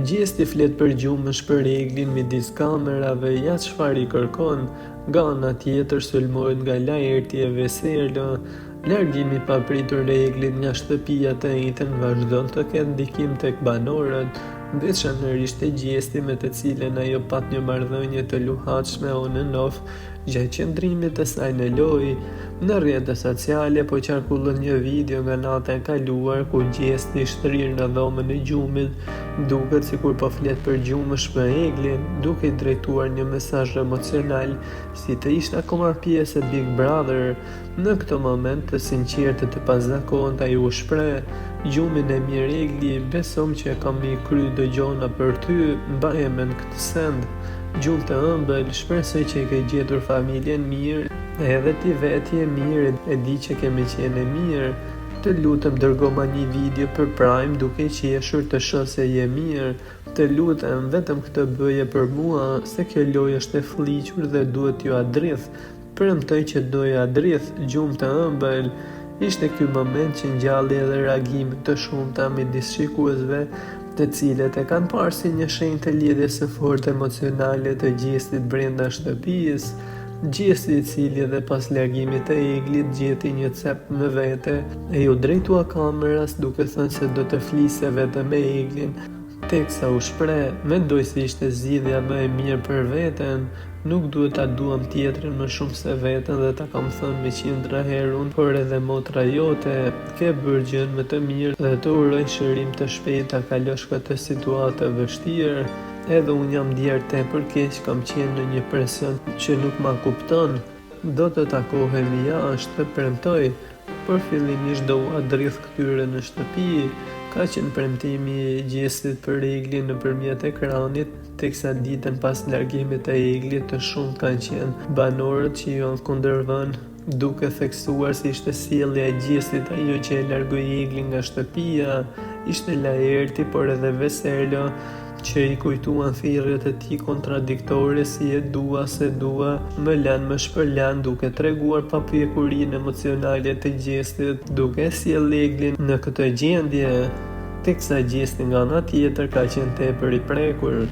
Gjesti flet përgjumësh për Eglin midis kamerave, ja çfarë i kërkon, nga ana tjetër sulmohet nga Laerti e Veserlo. Largimi i papritur i Eglit nga shtëpia të enjten vazhdon të ketë ndikim tek banorët, veçanërisht te Gjesti me të cilën ajo pat një marrëdhënie të luhatshme on and off Gjatë qëndrimit të saj në lojë, në rrjete sociale po qarkullon një video nga nata e kaluar ku Gjesti i shtrirë në dhomën e gjumit duket sikur po flet përgjumësh me Eglin, duke i drejtuar një mesazh emocional si të ishte akoma pjesë e Big Brother. Në këtë moment të sinqertë e të pazakontë ai u shpreh, Gjumin e mirë Egli, besom që kam me i kry do gjona për ty, mbaje mend këtë send. Gjumë të ëmbël, shpresoj që e ke gjetur familjen mirë, edhe ti vetë je mirë e di që kemi qene mirë. Të lutem dërgoma nji video për prime duke qeshur të shoh se je mirë. Të lutem, vetëm këtë bëje për mua, se kjo lojë është e flliqur dhe duhet t'jua dridh. Premtoj që do ia dridh, gjumë të ëmbël. Ishte ky moment që ngjalli edhe reagime të shumta midis shikuesve, të cilët e kanë parë si një shenjë të lidhjes së fortë emocionale të Gjestit brenda shtëpisë. Gjesti i cili edhe pas largimit të Eglit gjeti një cep në vete e iu drejtua kameras duke thënë se do të fliste vetëm me Eglin, teksa u shpreh, Mendoj se ishte zgjidhja më e mirë për veten. Nuk duhet ta duam tjetrin më shumë se veten dhe ta kam thënë me qindra herë unë por edhe motra jote, ke bërë gjënë më të mirë dhe të uroj shërim të shpejtë ta kalosh këtë situatë të vështirë. Edhe unë jam ndjerë tepër keq kam qenë në një presion që nuk ma kupton. Do të takohemi jashtë, të premtoj. Por fillimisht do ua dridh këtyre në shtëpi, ka qenë premtimi i Gjestit për Eglin nëpërmjet ekranit, teksa ditën pas largimit të Eglit të shumtë kanë qenë banorët që iu janë kundërvënë, duke theksuar se ishte sjellja e Gjestit ajo që e largoi Eglin nga shtëpia, ishte Laerti por edhe Veserlo, që i kujtuan thirrjet e tij kontradiktore si e dua, s'e dua, më lan, më shpërlan, duke treguar papjekurinë emocionale të Gjestit, duke e sjellë Eglin në këtë gjendje, teksa Gjesti nga ana tjetër ka qenë tepër i prekur.